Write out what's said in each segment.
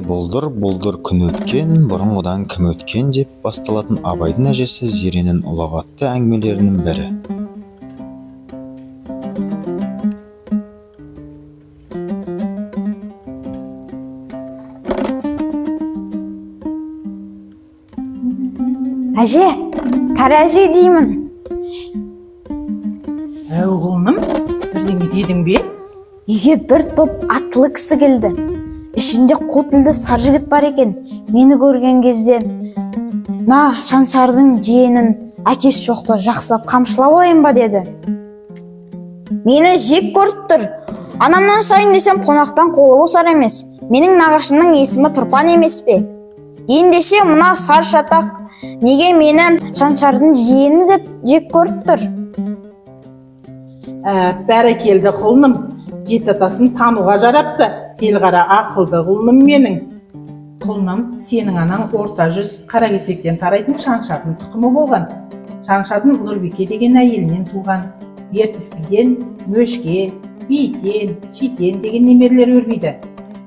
Бұлдыр, бұлдыр күн өткен, бұрынғыдан кім өткен деп басталатын Абайдың әжесі Зеренің ұлағатты әңгімелерінің бірі. Әже, кәрі әже деймін. Әу, құлыным, бірдеңе дедің бе? Үйге бір топ атлы кісі келді. Ішінде қу тілді сар жігіт бар екен. Мені көрген кезде, "На, Шаншардың жиенін әкесі жоқты жақсылап қамшылап алайын ба?" деді. Мені жек көріп тұр. Анамнан сұрайын десем, қонақтан қолы босар емес. Менің нағашымның есімі Тұрпан емес пе? Ендеше мына сар шатақ неге мені Шаншардың жиені деп жек көріп тұр? Бәрекелді құлыным, жеті атасын тануға жарапты. Телғара ақылды құлыным менің. Құлыным, сенің анаң орта жүз Қаракесектен тарайтын Шаншардың тұқымы болған. Шаншардың Нұрбике деген әйелінен туған. Ертіс биден Мөшке, Бейтен, Шитен деген немерелер өрбиді.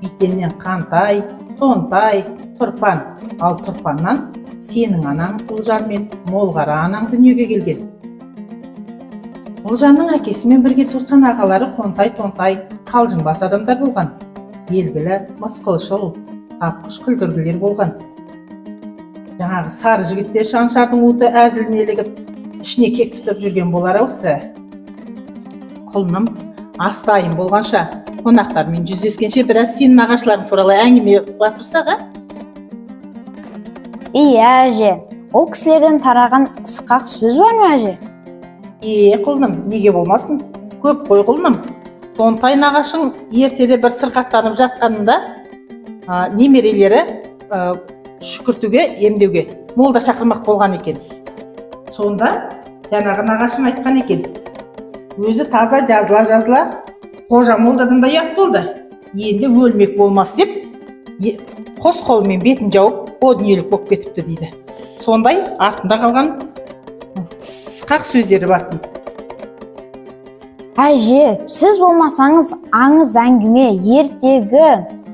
Бейтеннен Қантай, Тонтай, Тұрпан. Ал Тұрпаннан сенің анаң Ұлжан мен Молғара анаң дүниеге келген. Ұлжанның әкесімен бірге туысқан ағалары Қонтай, Тонтай, қалжыңбас адамдар болған. Белгілі мысқылшыл, тапқыш күлдіргілер болған. Жаңағы сары жігіттер Шаншардың уыты әзіліне ілігіп, ішіне кек тұтып жүрген болар ау сірә. Құлыным, ас дайын болғанша, қонақтармен жүздескенше біраз сенің нағашыларың туралы әңгіме қыла тұрсақ, а? Иә, әже, ол кісілерден тараған ысқақ сөз бар ма, әже? Е, құлыным, неге болмасын? Көп қой, құлыным. Тонтай нағашың ертеде бір сырқаттанып жатқанында, немерелері шүкіртуге, емдеуге молда шақырмақ болған екен. Сонда жаңағы нағашың айтқан екен. Өзі таза жазыла-жазыла қожа молдадан да ұят болды. Енді өлмек болмас деп қос қолымен бетін жауып, о дүниелік болып кетіпті дейді. Сондай артында қалған сықақ сөздері бар. Әже, сіз болмасаңыз аңыз әңгіме, ертегі,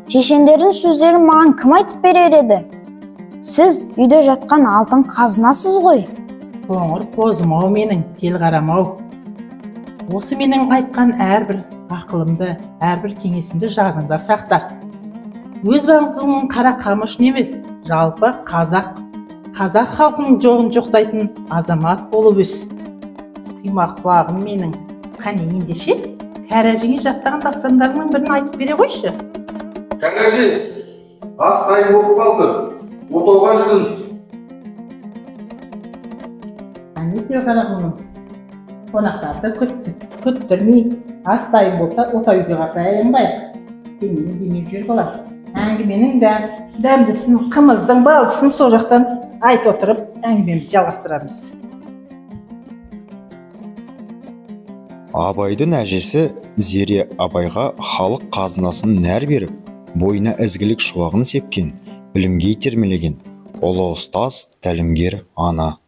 шешендердің сөздерін маған кім айтып берер еді? Сіз үйде жатқан алтын қазынасыз ғой. Қоңыр қозым-ау менің, телғарам-ау. Осы менің айтқан әрбір ақылымды, әрбір кеңесімді жадыңда сақта. Өз бағыңыздың қара қамы үшін емес, жалпы қазақ халқының жоғын жоқтайтын азамат болып өс. Құйма құлағым менің. Қане ендеше, кәрі әжеңе жаттаған дастандарының бірін айтып бере қойшы. Кәрі әже, ас дайын болып қалды. Отауға жүріңіз. Әне телғара құлыным, қонақтарды күттірмей, ас дайын болса отау үйге қарай аянбайық. Сен мені демеп жүр балам. Әңгіменің дәмдісін, қымыздың балдысын сол жақтан айт отырып, әңгімемізді жалғастырамыз. Абайдың әжесі Зере Абайға халық қазынасын нәр беріп, бойына ізгілік шуағын сепкен, білімге итермелеген ұлы ұстаз, тәлімгер ана.